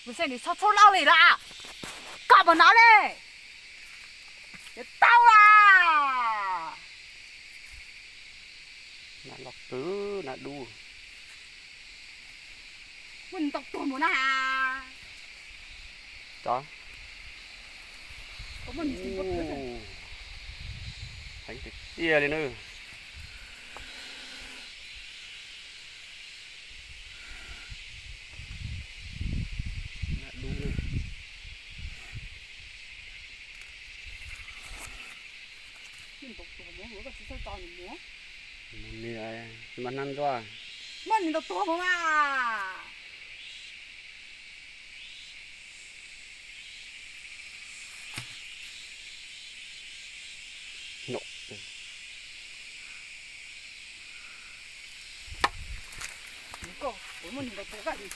Tus xeeb ntxwv txhob txhub lauj li lawm, koj mus no li, yuav tau lawm. Nag loj kawg, nag dub. Muaj neeg tau tuag mus na has. Tso. Heev tiag tiag li na. Nag dub na. Mus nws tsis muaj hnab ntsuab. Muaj neeg tau tuag mus mas. Koj, muaj neeg tau tuag koj li.